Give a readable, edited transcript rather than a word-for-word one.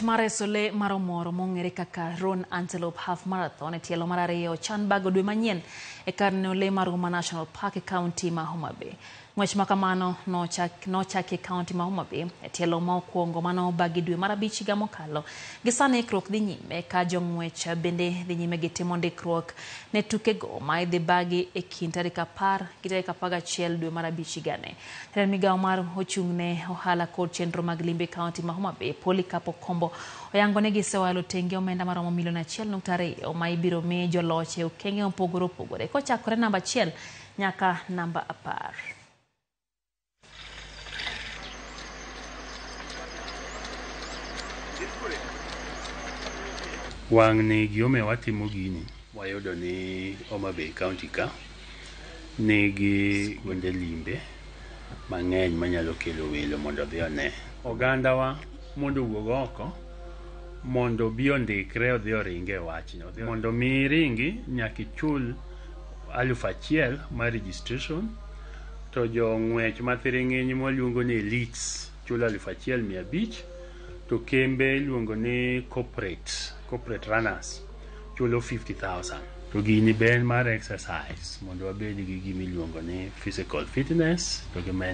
Ng'wech mar reso lee mar omoro mong'ere kaka Roan Antelope Half Marathon e tielo mar ariyo ochan bago dwe manyien e kar neno lee mar Huma National Park e kaunti ma Homa Bay. Ng'wech ma kamano nochaki e kaunti ma Homa Bay e tielo ma okwongo mano obagi dwe mar abich higa mokalo. Gi sani ikruok dhi nyime ka jong'wech bende dhi nyime gi timo ndikruok ne tukego ma idhi bagi e kind tarik 10 gi tarik 11 dwe mar abich higani. Jatend migawo mar ochung'ne ohala kod chenro mag limbe e kaunti ma Homa Bay, Polycarp Okombo, oyango ni gisewalo tenge omenda maromo milion 1.2 ma ibiro mi joloch e okenge mopogore opogore kochakore namba 1 nyaka namba 10. Wang'ni gimomiyo watimo gini, wayudo ni Homa Bay County ka nigi kuonde limbe mang'eny manyalo kelo welo mondo odhi one. Ogandawa mondo owuog oko mondo obi ondikre odhi oringe e wachno. Mondo mi iringi nyaka ichul 1000 mar registration to jong'wech mathiring'iny mwaluongo ni elites chulo 1500 to kembe iluongo ni corporate runners chulo 50,000. To gini be en mar exercise mondo wabed gi gima iluongo ni physical fitness to gi mental.